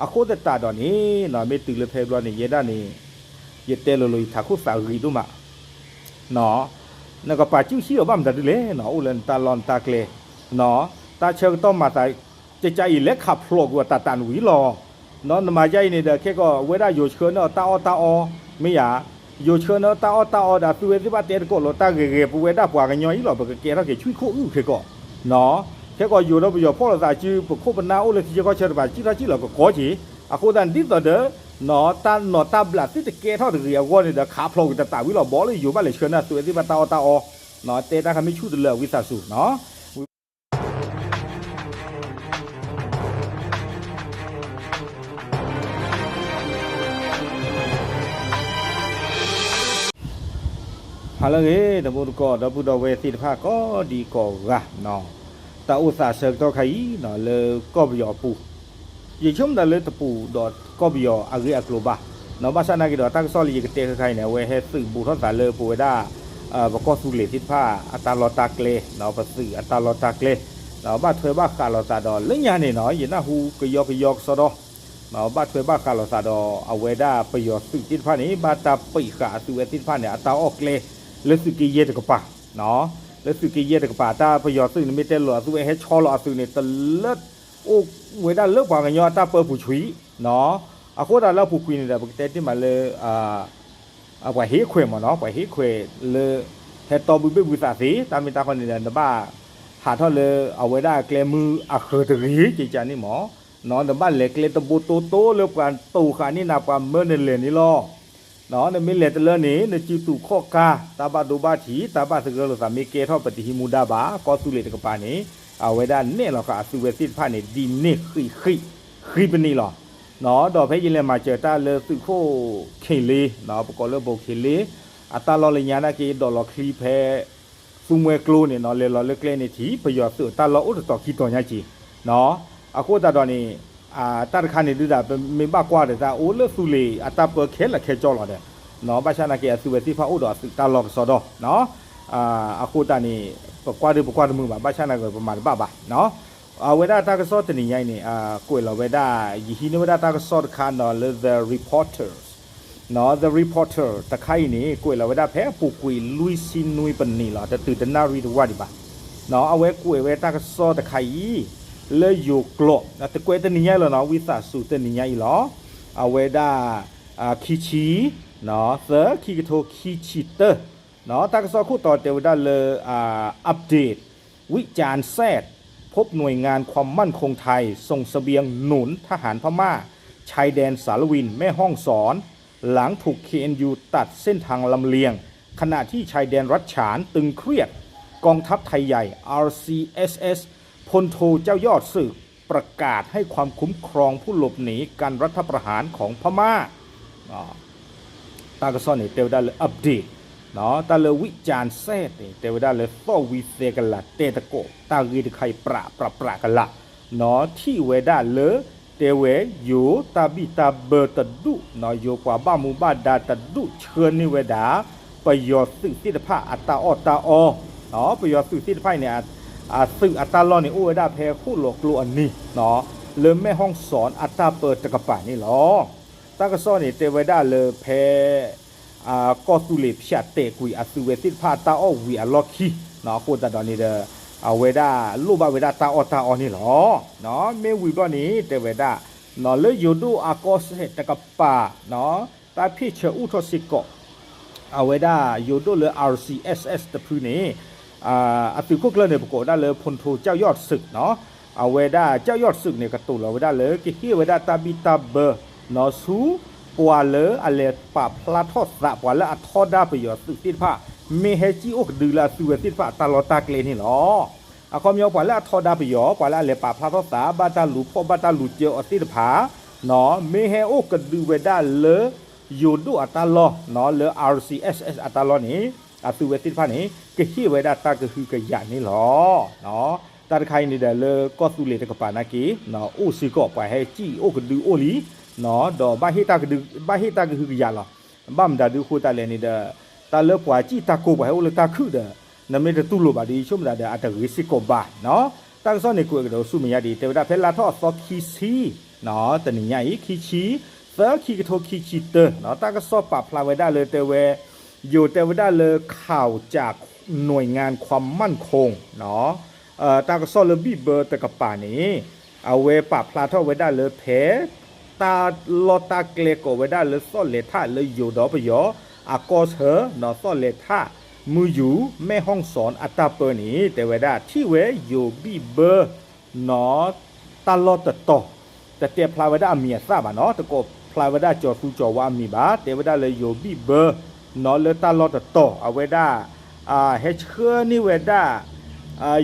အဃိသတးဒီးန့ၣ် မ့ၢ်တုၤလၢဖဲဘျီန့ၣ် ယဲဒၣ်န့ၣ် ယတဲလိၤလိၤ ယထးခိၣ်သးဂံၤဒိၣ်မး, နကပာ်စုၣ်ဟံၣ်အီၤဘၣ်မတၤဒုလဲၣ်, အိၣ်လၢနတၢ်လီၢ်နတၢ်ကျဲ, တၢ်ဆၢကတီၢ်မၤသး ကကါအံၤလဲၤခးဖျိးကွံာ်အီၤတၢ်တၢ်နဝံၤလီၤ. နမၤယါအံၤန့ၣ်ဒီး ခဲကီး အဝဲဒၣ်ယိၤဆှၢန့ၢ်အီၤတၢ်အီၣ်တၢ်အီ, မ့ၢ်ယါ, ယိၤဆှၢန့ၢ်အီၤတၢ်အီၣ်တၢ်အီဒီး အသုဝဲသ့ၣ်တဖၣ်တဲသကိးလီၤတၢ်ဂ့ၤဂ့ၤ ပဝဲဒၣ်ပှၤကညီအံၤလီၤ ပကကဲထီၣ်က့ၤဆွံၣ်ခိၣ်အုၣ်ခဲကီး, ခဲကီးယိၤဒီးပယီၤဖီၣ်လိာ်သးစု ပခိၣ်ပနၢ်အိၣ်လၢထံဆၢကီၢ်ဆၢတပၤ ကံၣ်ထီၣ်ကံၣ်လီၤကကီက့ၤ, အဃိသတးန့ၣ် ဒ်သိးဒီး တၢ်နီၢ်တၢ်ဘျးသုတကဲထီၣ်တဂ့ၤအဂီၢ်န့ၣ်ဒီး ခးဖျိးကွံာ်တၢ်တၢ်ဝံၤလီၤ ဘီလၢယိၤဘၣ်လဲၤဆှၢန့ၢ်အသုဝဲသ့ၣ်တဖၣ်တၢ်အီၣ်တၢ်အီ, တဲတၢ်ခါမ့ၢ်ဆူၣ်တလၢအဝံသးစူၤ ဟါလၢအဂ့ၤ တံၤသကိး ဒီပုၢ်ဒီဝဲၢ်သ့ၣ်တဖၣ်ကိးဒံကိးဂၤ, တၢ်အိၣ်သးဆၢကတီၢ်ခါအံၤ လၢကီၢ်ပယီၤအပူၤ, ယဆိကမိၣ်တၢ်လၢတပူၤဒီးကီၢ်ပယီၤအဂ့ၢ်အကျိၤဘၣ်, ဘၣ်ဆၣ်နာ်က့ဒီး တၢ်ကစီၣ်လၢယကတဲခဲခါအံၤန့ၣ် အဝဲဟဲသုးဘူးထီၣ်သးလၢပဝဲဒၣ် ပကီၢ်သူလ့ၤသ့ၣ်တဖၣ် အတၢ်လီၢ်တၢ်ကျဲ, ပသုးအတၢ်လီၢ်တၢ်ကျဲ, ဘၣ်ထွဲဘၣ်ဃးလိာ်သးဒီး လၢညါန့ၣ်နီၤ ယနၢ်ဟူကယီကယီကစီဒီ ဘၣ်ထွဲဘၣ်ဃးလိာ်သးဒီး အဝဲဒၣ်ပယီၤသုးသ့ၣ်တဖၣ်န့ၣ် ဘၣ်တၢ်ပံးဃာ်အသုးဝဲသ့ၣ်တဖၣ်န့ၣ် အတၢ်အီၣ်ကျဲ လၢသုးက့ယဲၢ်တကပၤ, လၢသုးက့ယဲၢ်တကပၤ တၢ်ပယီၤသုးန့ၣ် မ့ၢ်တဲလီၤအသုးဝဲဟဲဆီလီၤအသုးန့ၣ် တလၢ အိၣ်ဝဲဒၣ်လၢပှၤကညီအတၢ်ပၢပူၤဆှံ, အဃိသတးလၢအပူၤကွံာ်န့ၣ်ဒီး ပကတဲတ့ၢ်မးလၢ ပှၤဟ့ခွဲးမ့ၢ်နီၤ ပှၤဟ့ခွဲးလၢ ဟဲတီဘုဘ့ၣ်ဘုသးသ့ တၢ်မ့ၢ်တၢ်ဃီန့ၣ်ဒီး နဘၣ်ဟးထီၣ်လၢအဝဲဒၣ်အကျဲမုၢ်အဃၢၤတဂ့ၤ ကကန့ၣ်မ့ၢ်, နဘၣ်လဲၤကျဲတဘိတိတိလၢပှၤတိာ်ဃာ်န့ၢ်နၤ ပှၤမၢနလဲၤန့ၣ်လီၤ. နမ့ၢ်လဲၤတလၢန့ၣ် နစုသူၣ်ခီၣ်ကါ တၢ်ဘၣ်ဒိဘၣ်ထံး တၢ်ဘၣ်သဂၢၢ်လိာ်သးမ့ၢ်ကဲထီၣ် ပတဟံးမူဒါဘၣ် ကီၢ်သူလ့ၤတကပၤန့ၣ် အဝဲဒၣ်နဲၣ်လီၤဃာ်အသုးဝဲသ့ၣ်တဖၣ်န့ၣ် ဒ်န့ၣ်ဃံးဃံး ဃံးပနံးလီၤ. ဒီးဖဲယလဲၤမၤစၢၤတၢ်လၢသုးခိၣ်ခ့ၤလ့ ပကိးလၢဘိးခ့ၤလ့ အတၢ်လီၢ်လၢညါနာ်က့ ဒိးလီၤချံဖဲ သူမှဲကျိန့ၣ်နီၤ လဲၤလီၤလၢကျဲန့ၣ်ထံး ပယီၤသုးအတၢ်လီၢ်အိၣ်တတီၤခံတီၤညါက့ၤ, အဃိသတးဒီးန့ၣ် တၢ်တခါန့ၣ်ဒုးဒၣ် ပမ့ၢ်ဘၣ်ကွၢ်ဒီးတၢ်အိၣ်လၢသူလ့ၤအတၢ်ပၢခဲလၢာ်ခဲကၠီလီၤဒီး ဘၣ်ဆၣ်နာ်က့အသုးဝဲသ့ၣ်တဖၣ်အိၣ်ဒီးအသုးတၢ်လီၢ်ကစီဒီ, အဃိသတးန့ၣ် ပကွၢ်ဒုးပကွၢ်တမုာ်ဘၣ် ဘၣ်ဆၣ်နာ်က့ပမၤတဘၣ်ဘၣ် အဝဲဒၣ်တၢ်ကစီၣ်တနံၤညါအံၤန့ၣ် ကွဲးလီၤဝဲဒၣ် ယဟံးန့ၢ်ဝဲဒၣ်တၢ်ကစီၣ်တခါနီၤလၢ The Reporters, The Reporter တခါအံၤန့ၣ် ကွဲးလီၤဝဲဒၣ်ဖဲအပူၤကွံာ်လွံၢ်ဆံနွံပနံးလီၤ တတုၤတနၣ်ရံၣ်တဝၢ်ဒံးဘၣ်, အဝဲကွဲးဝဲတၢ်ကစီၣ်တခါအံၤ လၢယိၤကျိာ် တကွဲးတနံၤညါအံၤလီၤနီၤ ဝံသးစူၤတနံၤညါအံၤလီၤ, အဝဲဒၣ် ခံဆံ သၢ ခံကထိခံဆံတၢ တၢ်ကစီၣ်ခိၣ်တီတဲဝဲဒၣ်လၢ update วิจารณ์แซด พบหน่วยงานความมั่นคงไทยส่งเสบียงหนุนทหารพม่า ชายแดนสารวิน แม่ฮ่องสอน หลังถูก เคเอ็นยู ตัดเส้นทางลำเลียง ขณะที่ชายแดนรัฐฉานตึงเครียด กองทัพไทยใหญ่ อาร์ซีเอสเอส พลโท เจ้ายอดศึก ประกาศให้ความคุ้มครองผู้หลบหนีการรัฐประหารของพม่า တၢ်ကစီၣ်န့ၣ် တဲဝဲဒၣ်လၢ update တၢ်လၢ ဝံၣ်ကၠၣ်စဲးန့ၣ် တဲဝဲဒၣ်လၢ သီၣ်ဝံၤသဲကလး တဲသကိး တၢ်ဂ့ၢ်တခါအံၤ ပြးပြးပြးကလး ထံၣ်ဝဲဒၣ်လၢ တဲဝဲ ယိၤတၢ်ဘံၣ်တၢ်ဘၢတဒူၣ် ယိၤပှၤဘၣ်မူဘၣ်ဒါတဒူၣ် ဆှၢန့ၢ်ဝဲဒၣ် ပယီၤသုးသ့ၣ်တဖၣ်အတၢ်အီၣ်တၢ်အီ ပယီၤသုးသ့ၣ်တဖၣ်အံၤန့ၣ် အသုးအတၢ်လီၢ်န့ၣ် အိၣ်ဝဲဒၣ်ဖဲဃိၣ်လီၤကျိအနံၤ လၢမဲၢ်ဟီၣ်စီၣ်အတၢ်ပၢတကပၤန့ၣ်လီၤ. တၢ်ကစီၣ်န့ၣ် တဲဝဲဒၣ်လၢဖဲ ကီၢ်သူလ့ၤဖၠးတဲာ်ကွံာ်အသုးဝဲသ့ၣ်တဖၣ်တၢ်အီၣ်ဝံၤအလီၢ်ခံ အဃိသတးဒီးန့ၣ်ဒီး အဝဲဒၣ်လိၣ်ဘၣ်ဝဲဒၣ်တၢ်အီၣ်တၢ်အီန့ၣ်လီၤ. မ့ၢ်ဝံၤဘျီန့ၣ် တဲဝဲဒၣ် လၢယိၤဒိၣ်အကီၢ်စဲၣ်တကပၤ တၢ်ဖ့ၣ်ဆၢအိၣ်ထီၣ်စ့ၢ်ကီး အဝဲဒၣ်ယိၤဒိၣ်လၢ RCSS တဖုန့ၣ် အသုးခိၣ်ကျၢၢ်န့ၣ် ပကိးဝဲဒၣ်လၢ ဖူၣ်ထိၣ် ကၠီၣ်ယီၣ်စုး အဝဲဒၣ် ကၠီၣ်ယီၣ်စုးန့ၣ် ကတိၤလီၤဝဲဒၣ်လၢ ကဟ့ၣ်ဝဲဒၣ်တၢ်ဘံၣ်တၢ်ဘၢ ဆူ ပှၤလၢအလဲၤပာ်ဖျါထီၣ်သး ပှၤလၢအထီဒါပယီၤသုးသ့ၣ်တဖၣ် မ့ၢ်ဟဲစံၣ်အိၣ်ကဒုလၢအသုးဝဲသ့ၣ်တဖၣ်အတၢ်လီၢ်တၢ်ကျဲန့ၣ်လီၤ. အခီပညီ ပှၤလၢအထီဒါပယီၤ ပှၤလၢအလဲၤပာ်ဖျါထီၣ်သး ဘၣ်တၢ်လူၤဖီၣ်ဘၣ်တၢ်လူၤစၢအီၤသ့ၣ်တဖၣ် မ့ၢ်ဟဲအိၣ်ကဒုဝဲဒၣ်လၢ ယိၤဒိၣ်အတၢ်လီၢ် လၢ RCSS အတၢ်လီၢ်န့ၣ် အသုးဝဲသ့ၣ်တဖၣ်န့ၣ် ကဟ့ၣ်ဝဲဒၣ်တၢ်ကဟုကယာ်န့ၣ်လီၤ. တၢ်တခါအံၤန့ၣ်ဒီး လၢကီၢ်သူလ့ၤတကပၤနာ်က့ အိၣ်စ့ၢ်ကီး ပှၤဟဲစံၣ်အိၣ်ကဒုအိၣ်လံ ဒီးဘၣ်ဟ့ၣ်တၢ်ကဟုကယာ်လီၤ. ဘၣ်မတၤဒုးအဃိသတးလဲၣ်န့ၣ်ဒီး တၢ်လၢပှၤစံၣ်တၢ်ကိးပှၤဟဲအိၣ်လၢတၢ်ခုၣ်ဒီး နမ့ၢ်တတူၢ်လိာ်ဘၣ်ဒီး ယဆိကမိၣ်သးဒီး အတဂ့ၤစ့ၢ်ကီးဘၣ်. တၢ်ကစီၣ်န့ၣ် ကွဲးကဒီးဆူမဲာ်ညါဒ်အံၤ တဲဝဲဒၣ်ဖဲလါထီၣ်အသီခံဆံ တနံၤညါအံၤ ခံဆံသၢ ခံကထိခံဆံတၢ တၢ်ကစီၣ်ပာ်ဖျါဝဲဒၣ်လၢတဲဝဲ ယိၤတဲဝဲဒၣ်လၢ ข่าวจากหน่วยงานความมั่นคง တၢ်ကစီၣ်လၢဘံၣ်ဘၢတကပၤန့ၣ် အဝဲပာ်ဖျါထီၣ်ဝဲဒၣ်လၢဖဲ တၢ်လီၢ်တၢ်ကျဲ ကိးဝဲဒၣ်လၢသီၣ်လဲၤထၣ်လၢယိၤဒီးပယီၤ အကီၢ်ဆၢ သီၣ်လဲၤထၣ် မုၢ်ယူၤ မဲၣ်ဟီၣ်စီၣ် အတၢ်ပၢန့ၣ် တဲဝဲဒၣ်ထံၣ်ဝဲယိၤဘံၣ်ဘၢ တၢ်လီၢ်တတီၤ တတဲဖျါဝဲဒၣ်အမံၤအသၣ်ဘၣ်နီၤ, တကိးဖျါဝဲဒၣ်ကၠီၤသူကၠီၤဝါအမံၤဘၣ်, တဲဝဲဒၣ်လၢယိၤဘံၣ်ဘၢ နီၤလၢတၢ်လီၢ်တတီၤ အဝဲဒၣ် ဟဲဆှၢန့ၢ်ဝဲဒၣ်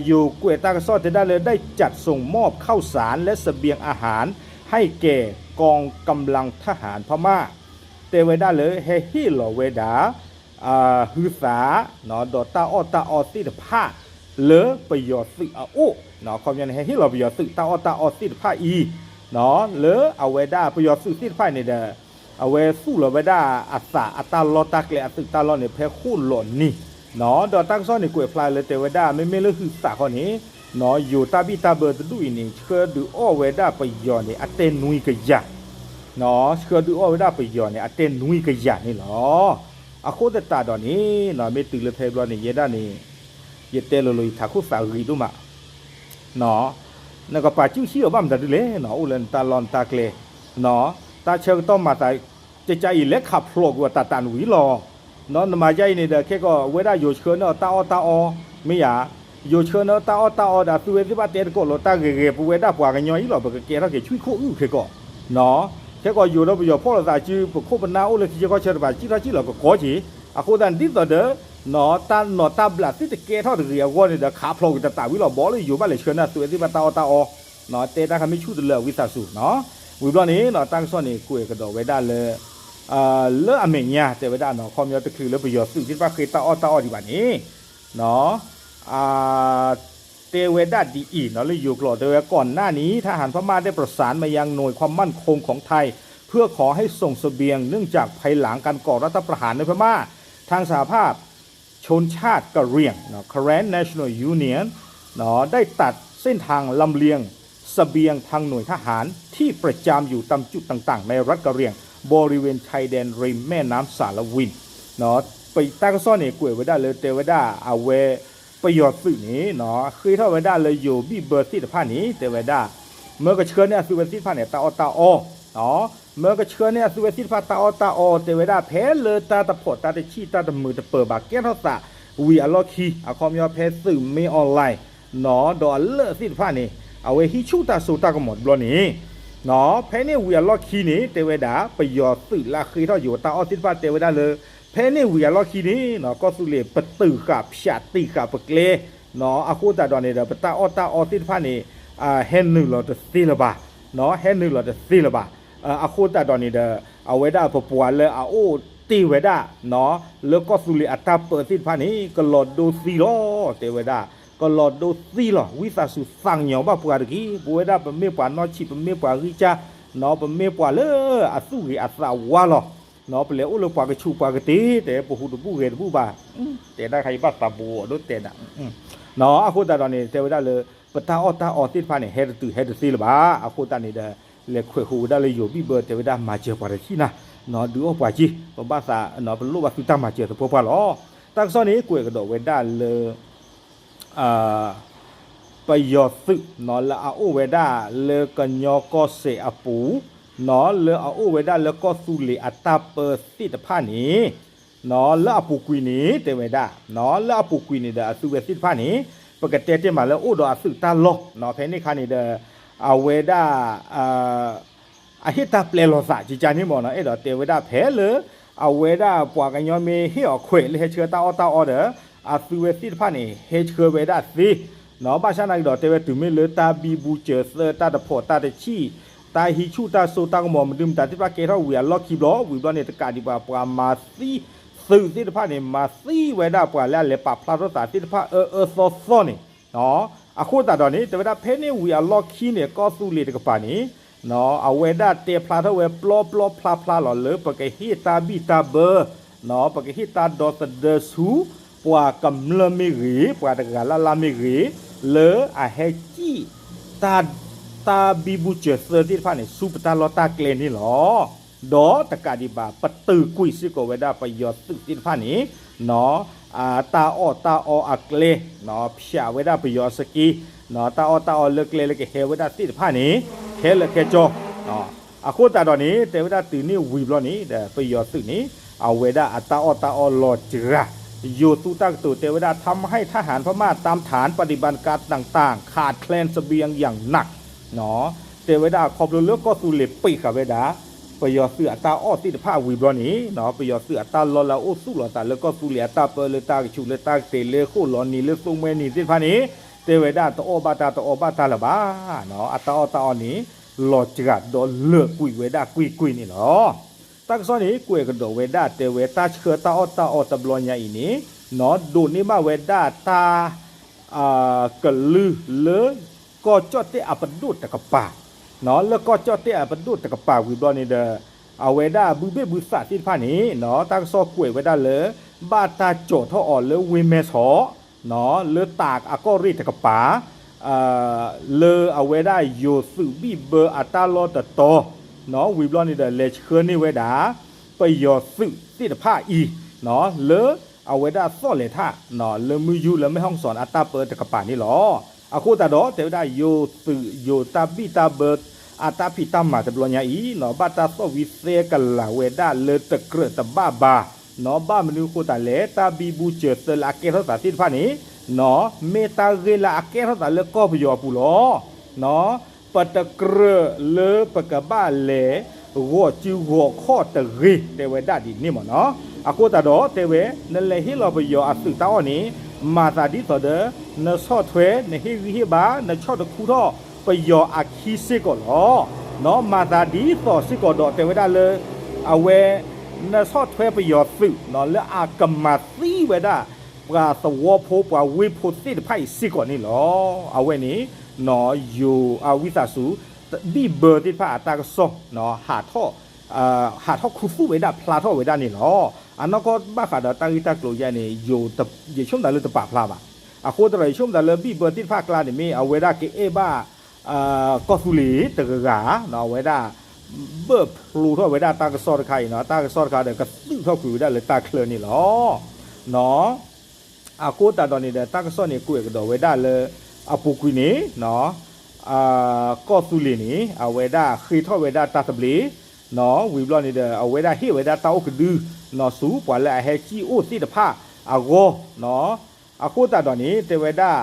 ယိၤကွဲးတၢ်ကစီၣ်တဲဒၣ်လၢ ได้จัดส่งมอบข้าวสารและเสบียงอาหารให้แก่กองกำลังทหารพม่า တဲဝဲဒၣ်လၢဟဲဟ့ၣ်လီၤဝဲဒၣ် ဟုသး ဒီးတၢ်အီၣ်တၢ်အီသ့ၣ်တဖၣ် လၢပယီၤသုးအအိၣ်, ခီပညီန့ၣ် ဟဲဟ့ၣ်လီၤပယီၤသုးတၢ်အီၣ်တၢ်အီသ့ၣ်တဖၣ်အံၤ လၢအဝဲဒၣ်ပယီၤသုးသ့ၣ်တဖၣ်န့ၣ်ဒီး အဝဲသူၣ်လီၤဝဲဒၣ်အသးအတၢ်လီၢ်တၢ်ကျဲအသုးတၢ်လီၢ်န့ၣ် ဖဲဃိၣ်လီၤနံၤ, ဒီးတၢ်ကစီၣ်န့ၣ်ကွဲးဖျါလၢတဲဝဲဒၣ် မ့မ့ၢ်လၢဟုသးခီန့ၣ် ယိၤတၢ်ဘံၣ်တၢ်ဘၢတဒူၣ်အံၤန့ၣ် ဆှၢဒုးအီၣ်ဝဲဒၣ်ပယီၤန့ၣ် အတဲနွံကယၤ ဆှၢဒုးအီၣ်ဝဲဒၣ်ပယီၤန့ၣ် အတဲနွံကယၤန့ၣ်လီၤ. အဃိသတးဒီးန့ၣ် မ့ၢ်တုၤလၢဖဲဘျီန့ၣ် ယဲဒၣ်န့ၣ် ယတဲလိၤလိၤ ယထးခိၣ်သးဂံၤဒိၣ်မး, နကပာ်စုၣ်ဆံၣ်အီၤဘၣ်မတၤဒုလဲၣ်, အိၣ်လၢနတၢ်လီၢ်နတၢ်ကျဲ, တၢ်ဆၢကတီၢ်မၤသး ကကါအံၤလဲၤခးဖျိးကွံာ်အီၤတၢ်တၢ်နွံလီၤ. နမၤယါအံၤန့ၣ်ဒီး ခဲကီး အဝဲဒၣ်ယိၤဆှၢန့ၢ်အီၤတၢ်အီၣ်တၢ်အီ မ့ၢ်ယါ, ယိၤဆှၢန့ၢ်အီၤတၢ်အီၣ်တၢ်အီဒီး အသုဝဲသ့ၣ်ဘၣ်တဲတကိးလီၤတၢ်ဂ့ၤဂ့ၤ ပဝဲဒၣ်ပှၤကညီအံၤလီၤ ပကကဲထီၣ်က့ၤဆွံခိၣ်အုၣ်ခဲကီး, ခဲကီးယိၤဒီးပယီၤဖီၣ်လိာ်သးစု ပခိၣ်ပနၢ်အိၣ်လၢထံဆၢကီၢ်ဆၢတဖၣ် ကံၣ်ထီၣ်ကံၣ်လီၤကကီက့ၤ, အဃိသတးန့ၣ် ဒ်သိးဒီး တၢ်နီၢ်တၢ်ဘျးသ့ၣ်တကဲထီၣ်တဂ့ၤအဂီၢ်န့ၣ်ဒီး ခးဖျိးကွံာ်တၢ်တၢ်ဝံၤလီၤ ဘီလၢယိၤဘၣ်လဲၤဆှၢန့ၢ်အသုဝဲသ့ၣ်ဘၣ်တၢ်အီၣ်တၢ်အီ တဲတၢ်ခါမ့ၢ်ဆူၣ်တလၢအဝံသးစူၤ, ဝံၤဘျီန့ၣ် တၢ်ကစီၣ်န့ၣ် ကွဲးကဒီးဝဲဒၣ်လၢ လၢအမဲာ်ညါတဲဝဲဒၣ်နီၤ ခီပညီတချုးလၢပယီၤသုးသ့ၣ်တဖၣ်ဃ့တၢ်အီၣ်တၢ်အီဒံးဘၣ်န့ၣ် တဲဝဲဒၣ်ဒ်အံၤနီၤ လၢယိၤကျိာ်တဲဝဲ ก่อนหน้านี้ทหารพม่าได้ประสานมายังหน่วยความมั่นคงของไทยเพื่อขอให้ส่งเสบียงเนื่องจากภายหลังการก่อรัฐประหารในพม่า ทางสหภาพชนชาติกะเหรี่ยง Karen National Union ได้ตัดเส้นทางลำเลียงเสบียงทางหน่วยทหารที่ประจำอยู่ตามจุดต่างๆในรัฐกะเหรี่ยงบริเวณชายแดนริมแม่น้ำสาละวิน ပတၢ်ကစီၣ်န့ၣ် ကွဲးဝဲဒၣ်လၢတဲဝဲဒၣ် အဝဲ ပယီၤသုးန့ၣ် ဃ့ထီၣ်ဝဲဒၣ်လၢယိၤဘံၣ်ဘၢသ့ၣ်တဖၣ်န့ၣ် တဲဝဲဒၣ် မၢကဆှၢန့ၢ်အသုဝဲသ့ၣ်တဖၣ်န့ၣ် တၢ်အီၣ်တၢ်အီ, မၢကဆှၢန့ၢ်အသုဝဲသ့ၣ်တဖၣ်တၢ်အီၣ်တၢ်အီ တဲဝဲဒၣ်ဖဲလၢတၢ်တဖိးတၢ်တဆံၣ်တၢ်တမုာ်တပၢၤဘၣ်ကဲထီၣ်သး ဝံၤအလီၢ်ခံ အခီပညီဖဲသုးမ့ၢ်အီၣ်လဲၣ် ဒီးအလၢၢ်သ့ၣ်တဖၣ်န့ၣ် အဝဲဟံးဆူၣ်တၢ်စိတၢ်ကမီၤတဘျီန့ၣ် ဖဲန့ၣ်ဝံၤအလီၢ်ခံန့ၣ် တဲဝဲဒၣ် ပယီၤသုးလၢအဃ့ထီၣ်ယိၤတၢ်အီၣ်သ့ၣ်တဖၣ်တဲဝဲဒၣ်လၢ ဖဲန့ၣ်ဝံၤအလီၢ်ခံန့ၣ် ကီၢ်သူလ့ၤပတုာ်ဃာ်ဖၠးတံာ်ဃာ်ပကျဲ အဃိသတးဒီးန့ၣ်ဒီး ပတၢ်အီၣ်တၢ်အီသ့ၣ်တဖၣ်န့ၣ် ဟဲနုာ်လီၤတသ့လၢၤဘၣ်, ဟဲနုာ်လီၤတသ့လၢၤဘၣ်. အဃိသတးဒီးန့ၣ်ဒီး အဝဲဒၣ်ပပှၤလၢအအိၣ်တ့ၢ်ဝဲဒၣ် လၢကီၢ်သူလ့ၤအတၢ်ပၢသ့ၣ်တဖၣ်န့ၣ် ကလီၤဒိသံလီၤ တဲဝဲဒၣ် ကလီၤဒိသံလီၤ ဝံသးစူၤသးကညီၤဘၣ်ပှၤတက့ၢ်. ပဝဲဒၣ်ပမ့ၢ်ပှၤနီၢ်ဆံး ပမ့ၢ်ပှၤဂံၢ်စၢ် ပမ့ၢ်ပှၤလၢအသူၣ်ဂ့ၤအသးဝါလီၤ. ပလဲၤအိၣ်လၢပှၤကဆူးပှၤကတ့ၢ် တဲပဟူးတဘူၣ်ဂဲၤတဘူၣ်ဘၣ်, တဲဒၣ်ခါအံၤဘၣ်သးဘိးဒိၣ်တဲဒၣ် အဃိသတးဒီးန့ၣ် တဲဝဲဒၣ်လၢ ပတၢ်အီၣ်တၢ်အီသ့ၣ်တဖၣ်န့ၣ် ဟဲတတုၤဟဲတသ့လၢၤဘၣ်. အဃိသတးန့ၣ်ဒီး လဲၤခွဲးဃုာ်ဝဲဒၣ်လၢယိၤဘံၣ်ဘၢ တဲဝဲဒၣ်မၤစၢၤပှၤတထံၣ်နၤ, ဒုးအီၣ်ပှၤက့ၤ ပဘၣ်သး ပလိၣ်ဘၣ်သုတၢ်မၤစၢၤသပှၢ်ပှၢ်လီၤ. တၢ်ကစီၣ်န့ၣ် ကွဲးကဒီးဝဲဒၣ်လၢ ပယီၤသုး လၢအအိၣ်ဝဲဒၣ်လၢကညီကီၢ်စဲၣ်အပူၤ လၢအအိၣ်ဝဲဒၣ်လၢကီၢ်သူလ့ၤအတၢ်ပၢသ့ၣ်တဖၣ်န့ၣ် လၢအပူၤကွံာ်န့ၣ် တဲဝဲဒၣ် လၢအပူၤကွံာ်န့ၣ်ဒီးအသုဝဲသ့ၣ်တဖၣ်န့ၣ် ပကတဲတ့ၢ်မးလၢအိၣ်ဒီးအသုးတၢ်လီၢ် ဖဲန့ၣ်အခါန့ၣ်ဒီး အဝဲဒၣ် အဟ့ၣ်တၢ်ပျဲလီၤသးကကါန့ၣ်မ့ၢ်နီၤ အဲၣ်ဒိးတဲဝဲဒၣ်ဖဲလၢ အဝဲဒၣ်ပှၤကညီမ့ၢ်ဟ့ၣ်အီၤခွဲးလၢဟဲဆှၢတၢ်အီၣ်တၢ်အီဒီး အသုဝဲသ့ၣ်တဖၣ်န့ၣ် ဟဲဆှၢဝဲဒၣ်သ့ ဘၣ်ဆၣ်နာ်က့ဒီးတဲဝဲတုၤမ့ၢ်လၢတၢ်ဘံဘူစၢၤသၢ တၢ်တဖိးတၢ်တဆံၣ် တၢ်ဟံးဆူၣ်တၢ်စိတၢ်ကမီၤမနုၤမတၤသ့ၣ်တဖၣ်ကဲထီၣ်ဝံၤအလီၢ်ခံဘျီ ဝံၤဘျီန့ၣ် တကးဒံးဘၣ်ပှၤမၤသံ သုးသ့ၣ်တဖၣ်န့ၣ် မၤသံဝဲဒၣ်ပှၤလၢအလဲၤပာ်ဖျါထီၣ်သးသ့ၣ်တဖၣ်အၢအၢသီသီန့ၣ် အဃိသတးဒီးန့ၣ် တဲဝဲဒၣ်ဖဲန့ၣ်ဝံၤအလီၢ်ခံန့ၣ် ကီၢ်သူလ့ၤတကပၤန့ၣ် အဝဲဒၣ်တဲဖျါထီၣ်ဝဲပျီပျီဖျါဖျါလီၤလၢပကဟ့ၣ်တၢ်ဘံၣ်တၢ်ဘၢ ပကဟ့ၣ်တၢ်ဒီသဒၢဆူ ပှၤကမျၢၢ်မ့ၢ်ဂ့ၤ ပှၤတဂၤလၢ်လၢ်မ့ၢ်ဂ့ၤ လၢအဟဲစံၣ်တၢ် တၢ်ဘံဘူစၢၤသၢသ့ၣ်တဖၣ်န့ၣ် ဆူပတၢ်လီၢ်တၢ်ကျဲန့ၣ်လီၤ. ဒီးတကးဒံးဘၣ် ပတုာ်ကွံာ်စ့ၢ်ကီးဝဲဒၣ်ပယီၤသုးသ့ၣ်တဖၣ်န့ၣ် တၢ်အီၣ်တၢ်အီအကျဲ ဖျိဝဲဒၣ်ပယီၤအစက့ တၢ်အီၣ်တၢ်အီလၢကျဲလၢကဟဲဝဲဒၣ်သ့ၣ်တဖၣ်န့ၣ် ခဲလၢာ်ခဲဆ့ အဃိသတးဒီးန့ၣ် တဲဝဲဒၣ်တုၤန့ၣ်ဝံၤဘျီန့ၣ်ဒီး ပယီၤသုးန့ၣ် အဝဲဒၣ်အတၢ်အီၣ်တၢ်အီလီၤစှၤ ယိၤသူတၢ်ကတိၤတဲဝဲဒၣ် ทำให้ทหารพม่าตามฐานปฏิบัติการต่างๆ ขาดแคลนเสบียงอย่างหนัก တဲဝဲဒၣ်ခီဖျိလၢကီၢ်သူလ့ၤပံးဃာ်ဝဲဒၣ် ပယီၤသုးအတၢ်အီၣ်သ့ၣ်တဖၣ်ဝံၤဘျီန့ၣ် ပယီၤသုးအတၢ်လီၢ်လၢအအိၣ်သူၣ်လီၤသးလၢကီၢ်သူလ့ၤအတၢ်ပၢလၢတၢ်ကဆူးလၢတၢ်ကတ့ၤလၢဃိၣ်လီၤနံၤလၢသိၣ်မှဲနံၤသ့ၣ်တဖၣ်န့ၣ် တဲဝဲဒၣ်တအီၣ်ဘၣ်တၢ်တအီဘၣ်တၢ်လၢၤဘၣ် အတၢ်အီၣ်တၢ်အီန့ၣ် လီၤစှၤဒီးလၢာ်ကွံာ်ဝဲဒၣ်ကွ့ၢ်ကွ့ၢ်န့ၣ်လီၤ. တၢ်ကစီၣ်န့ၣ် ကွဲးကဒီးဝဲဒၣ်တဲဝဲတၢ်ဆှၢတၢ်အီၣ်တၢ်အီတဘျီညါအံၤန့ၣ် ဒိးန့ၢ်ဘၣ်ဝဲဒၣ်တၢ် ကလုၢ်လၢ ကီၢ်ကၠီၣ်တဲၣ်အပဒိၣ်တကပၤ လၢကီၢ်ကၠီၣ်တဲၣ်အပဒိၣ်တကပၤဝံၤဘျီန့ၣ်ဒီး အဝဲဒၣ်ဘုဘ့ၣ်ဘုသးသ့ၣ်တဖၣ်န့ၣ် တၢ်ကစီၣ်ကွဲးဝဲဒၣ်လၢ ဘၣ်တၢ်ကၠီၤထီၣ်အီၤလၢဝ့ၢ်မဲဆီး လၢတၤအကီၢ်ရ့ၣ်တကပၤ လၢအဝဲဒၣ်ယိၤသုးဘံၣ်ဘၢအတၢ်လီၢ်တတီၤ ဝံၤဘျီန့ၣ်ဒီး လဲၤဆှၢန့ၢ်ဝဲဒၣ် ပယီၤသုးသ့ၣ်တဖၣ်အံၤ လၢအဝဲဒၣ်သီၣ်လဲၤထၣ် လၢမုၢ်ယူၢ်လၢမဲၣ်ဟီၣ်စီၣ်အတၢ်ပၢတကပၤန့ၣ်လီၤ. အဃိသတးဒီး တဲဝဲဒၣ်ယိၤသုးယိၤတၢ်ဘံၣ်တၢ်ဘၢ အတၢ်ဖံးတၢ်မၤတဘျီညါအံၤ ဘၣ်တၢ်သီၣ်ဝံသဲကလၤဝဲဒၣ်လၢတကြၢးတဘၣ်ဘၣ် ဘၣ်မနုၤအဃိသတးလဲၣ် တၢ်ဘံဘူစၢၤသၢလၢအကဲထီၣ်သးသ့ၣ်တဖၣ်န့ၣ် မ့ၢ်တၢ်ဂ့ၢ်လၢအကဲထီၣ်သးလၢကီၢ်ပယီၤအပူၤလီၤ. ပတကြၢးလၢပကဘၣ်လဲၤဂီၤစုဂီၤခီၣ်တဂ့ၤ တဲဝဲဒၣ်ဒ်န့ၣ်မ့ၢ်နီၤ. အဃိသတးဒီးတဲဝဲ နလဲၤဟ့ၣ်လီၤပယီၤအသုးတၢ်အီၣ်န့ၣ် မၤသးဒ်သိးဒီး နဆီၣ်ထွဲ နဟ့ၣ်ဂံၢ်ဟ့ၣ်ဘါ နဆီၣ်တခူထီၣ်ပယီၤအခံစ့ၢ်ကီးလီၤ. မၤသးဒ်သိးစ့ၢ်ကီးဒီးတဲဝဲဒၣ်လၢ အဝဲ နဆီၣ်ထွဲပယီၤသုး လၢအကမၤသံဝဲဒၣ် ပှၤသဝီဖိပှၤဝ့ၢ်ဖိသ့ၣ်တဖၣ်အံၤစ့ၢ်ကီးန့ၣ်လီၤ. အဝဲန့ၣ် ယိၤအဝံသးစူၤ ဘံၣ်ဘၢသ့ၣ်တဖၣ်အတၢ်ကစီၣ် ဟးထီၣ်ခူသူၣ်ဝဲဒၣ်ဖျါထီၣ်ဝဲဒၣ်န့ၣ်လီၤ. အနီၢ်ကီၢ်ဘၣ်ဃးဒီးတၢ်ဂ့ၢ်တၢ်ကျိၤယဲန့ၣ် ယဆိကမိၣ်သးလၢတပာ်ဖျါဘၣ်. အဃိသတးဒီး ယဆိကမိၣ်သးလၢဘံၣ်ဘၢသ့ၣ်တဖၣ်အကျါန့ၣ် မ့ၢ်အဝဲဒၣ်ကအဲၣ်ဘၣ် ကီၢ်သူလ့ၤတဂၤဂၤ အဝဲဒၣ် ဘၢၣ်ဖျိထီၣ်ဝဲဒၣ်တၢ်ကစီၣ်တခါအံၤနီၤ, တၢ်ကစီၣ်တခါဒီးကသုးထီၣ်ကွံာ်ဝဲဒၣ်လၢတၢ်ချၢန့ၣ်လီၤ. အဃိသတးဒီးန့ၣ်ဒီး တၢ်ကစီၣ်န့ၣ်ကွဲးကဒီးဝဲဒၣ်လၢ အပူၤကွံာ်န့ၣ် ကီၢ်သူလ့ၤန့ၣ် အဝဲဒၣ်ဃ့ထီၣ်ဝဲဒၣ်တၢ်သဘျ့ ဝံၤဘျီန့ၣ်ဒီး အဝဲဒၣ်ဟ့ၣ်ဝဲဒၣ်တၢ်အိၣ်ကဒု ဆူပှၤလၢအဟဲစံၣ်အိၣ်သ့ၣ်တဖၣ်အဂီၢ် အဃိသတးဒီးန့ၣ် တဲဝဲဒၣ် ဒ်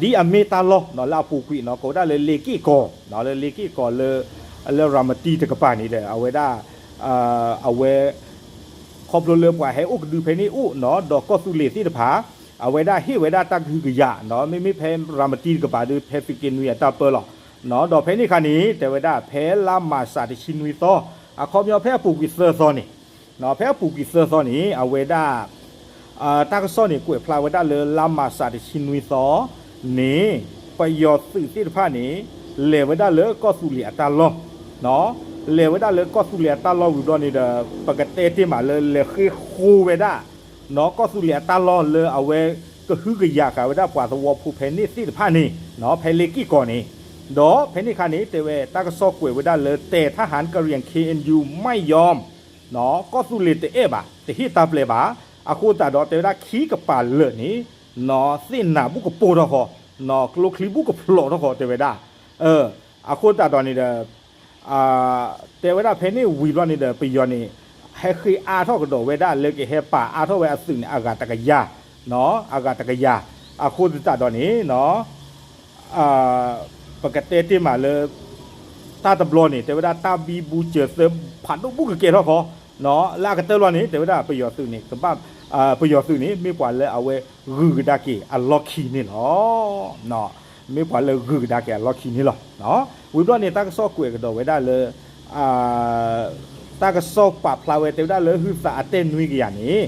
အမ့ၢ်တၢ်လီၢ်လၢအပူၤကွံာ်နီၤ ကိးဝဲဒၣ်လၢလ့က့ၢ်ကီၤ လၢလ့က့ၢ်ကီၤလၢ လၢရၤမတံတကပၤန့ၣ်ဒီး အဝဲဒၣ် အဝဲ ခီဖျိလၢပှၤဟဲအိၣ်ကဒုဖဲန့ၣ်အိၣ်နီၤ ဒီးကီၢ်သူလ့ၤသ့ၣ်တဖၣ် အဝဲဒၣ်ဟ့ၣ်ဝဲဒၣ်တၢ်ကဟုကယာ်နီၤ မ့မ့ၢ်ဖဲရၤမတံတကပၤဒီး ဖဲသုးက့နွံအတၢ်ပၢလီၤ. ဒီးဖဲန့ၣ်အခါန့ၣ် တဲဝဲဒၣ်ဖဲလါမၢ်ၡးတဆံနွံသီ အခီပညီဖဲအပူၤကွံာ်သၢသီန့ၣ် ဖဲအပူၤကွံာ်သၢသီန့ၣ် အဝဲဒၣ် တၢ်ကစီၣ်န့ၣ် ကွဲးဖျါဝဲဒၣ်လၢလါမၢ်ၡးတဆံနွံသီန့ၣ် ပယီၤသုးသ့ၣ်တဖၣ်န့ၣ် လဲၤဝဲဒၣ်လၢကီၢ်သူလ့ၤအတၢ်လီၢ် လဲၤဝဲဒၣ်လၢကီၢ်သူလ့ၤအတၢ်လီၢ်ဝံၤဘျီန့ၣ်ဒီး ပကတဲတ့ၢ်မးလၢလဲၤဃ့ဃိဝဲဒၣ် ကီၢ်သူလ့ၤအတၢ်လီၢ်လၢအဝဲကဟုကယာ်ဃာ်ဝဲဒၣ်ပှၤသဝီဖိဖဲန့ၣ်သ့ၣ်တဖၣ်န့ၣ် ဖဲလ့က့ၢ်ကီၤန့ၣ် ဒီးဖဲန့ၣ်အခါန့ၣ် တဲဝဲတၢ်ကစီၣ်ကွဲးဝဲဒၣ်လၢ แต่ทหารกะเหรี่ยง เคเอ็นยู ไม่ยอม ကီၢ်သူလ့ၤတအဲၣ်ဘၣ် တဟ့ၣ်တၢ်ပျဲဘၣ် အဃိသတးဒီးတဲဝဲဒၣ်ခံကပၤလၢာ်န့ၣ် သ့ၣ်နၤဘူၣ်ကပိာ်ထီၣ်ဃီ ကျိချံဘူၣ်ကဖျိးထီၣ်ဃီတဲဝဲဒၣ် အဃိသတးဒီးန့ၣ်ဒီး တဲဝဲဒၣ်ဖဲန့ၣ်ဝံၤဘျီန့ၣ်ဒီး ပယီၤန့ၣ် ဟဲဃ့အါထီၣ်ကဒီးဝဲဒၣ်လၢကဟဲပာ်အါထီၣ်ဝဲအသုးန့ၣ် အဂၤတကယၤ အဂၤတကယၤ အဃိသတးဒီးန့ၣ် ပကတဲတ့ၢ်မးလၢ တၢ်တဘျီန့ၣ် တဲဝဲဒၣ်တၢ်ဘံဘူစၢၤသၢဖးဒိၣ်ဘူၣ်ကကဲထီၣ်ဃီ လၢအကတၢၢ်လီၤန့ၣ် တဲဝဲဒၣ်ပယီၤသုးန့ၣ် ကဘၣ် ပယီၤသုးန့ၣ် မ့ၢ်ပှၤလၢအဝဲဂုၤကဒါက့ၤအလီၢ်ခံန့ၣ်လီၤ. မ့ၢ်ပှၤလၢဂုၤကဒါက့ၤအလီၢ်ခံန့ၣ်လီၤ. ဝံၤဘျီန့ၣ် တၢ်ကစီၣ်ကွဲးကဒီးဝဲဒၣ်လၢ တၢ်ကစီၣ်ပာ်ဖျါဝဲတဲဝဲဒၣ်လၢဟုသးအတဲနွံကယၤန့ၣ်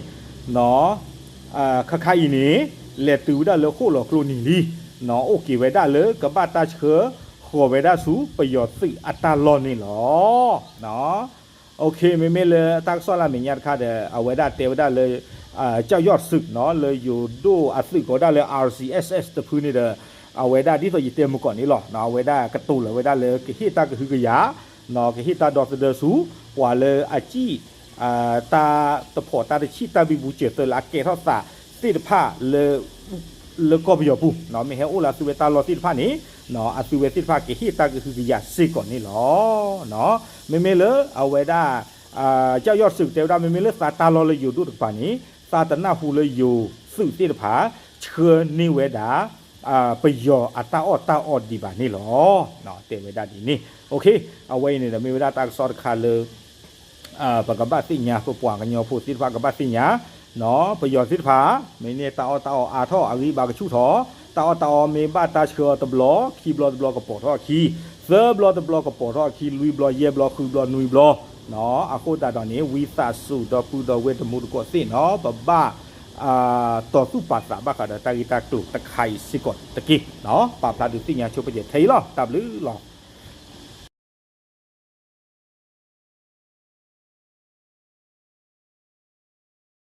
ခါခါအံၤန့ၣ် လဲၤတုၤဝဲဒၣ်လၢဃိၣ်လီၤကျိနံၤလံ အိၣ်က့ၤဝဲဒၣ်လၢကဘၣ်တၢ်ဆှၢဃီၤဝဲဒၣ်ဆူပယီၤသုးအတၢ်လီၢ်န့ၣ်လီၤ. မ့မ့ၢ်လၢတၢ်ကစီၣ်လၢအမဲာ်ညါတခါဒီး အဝဲဒၣ်တဲဝဲဒၣ်လၢ ကၠီၣ်ယီၣ်သုး လၢယိၤဒိၣ်အသုးကိးဝဲဒၣ်လၢ RCSS တဖုန့ၣ်ဒီး အဝဲဒၣ်ဒ်သိးယတဲမုၢ်ကီၢ်န့ၣ်လီၤ. အဝဲဒၣ်ကတိၤလၢၤဝဲဒၣ်လၢကဟ့ၣ်တၢ်ကဟုကယာ်, ကဟ့ၣ်တၢ်ဒီသဒၢဆူ ပှၤလၢအစံၣ် တၢ်တဖီၣ်တၢ်တဆံၣ်တၢ်ဘံဘူစၢၤသၢလၢအကဲထီၣ်သးသ့ၣ်တဖၣ် လၢကီၢ်ပယီၤပူၤ, မ့ၢ်ဟဲအိၣ်လၢအသုဝဲတၢ်လီၢ်သ့ၣ်တဖၣ်န့ၣ်, အသုဝဲသ့ၣ်တဖၣ်ကဟ့ၣ်တၢ်ကဟုကယာ်စ့ၢ်ကီးန့ၣ်လီၤ. မ့မ့ၢ်လၢအဝဲဒၣ် ကၠီယီၢ်စုကတဲဝဲဒၣ် မ့မ့ၢ်လၢသးတၢ်လီၢ်လၢယိၤဒိၣ်တကပၤန့ၣ် သးတနၢ်ဟူလၢယိၤသုးသ့ၣ်တဖၣ် ဆှၢန့ၢ်ဝဲဒၣ် ပယီၤအတၢ်အီၣ်တၢ်အီဒံးဘၣ်န့ၣ်လီၤ. တဲဝဲဒၣ်ဒ်န့ၣ်, အဝဲအံၤန့ၣ်ဒီးမ့ၢ်ဝဲဒၣ်တၢ်ကစီၣ်တခါလၢ ပကဘၣ်သ့ၣ်ညါ ပပှၤကညီဖိသ့ၣ်တဖၣ်ကဘၣ်သ့ၣ်ညါ, ပယီၤသ့ၣ်တဖၣ် မ့ၢ်န့ၢ်တၢ်အီၣ်တၢ်အီအါထီၣ် အဂံၢ်ဘါကဆူၣ်ထီၣ်, တၢ်အီၣ်တၢ်အီမ့ၢ်ဘၣ်တၢ်ဆှၢအီၤတဘျီ ခံဘျီတဘျီကပိာ်ထီၣ်အခံ, သၢဘျီတဘျီကပိာ်ထီၣ်အခံ, လွံၢ်ဘျီယဲၢ်ဘျီဃုဘျီနွံဘျီ, အဃိသတးဒီးန့ၣ် ဝံသးစူၤဒီပုၢ်ဒီဝဲၢ်တမူတကိးသ့ၣ်နီၤ ပဘၣ် တီၤသူၣ်ပာ်သးဘၣ်ဃးဒီး တၢ်ဂ့ၢ်တၢ်ကျိၤတခါအံၤစ့ၢ်ကီးတက့ၢ်. ပာ်ဖျါဒုးသ့ၣ်ညါဆိပာ်စဲထဲအံၤလီၤ. တၢ်ဘျုးလီၤ.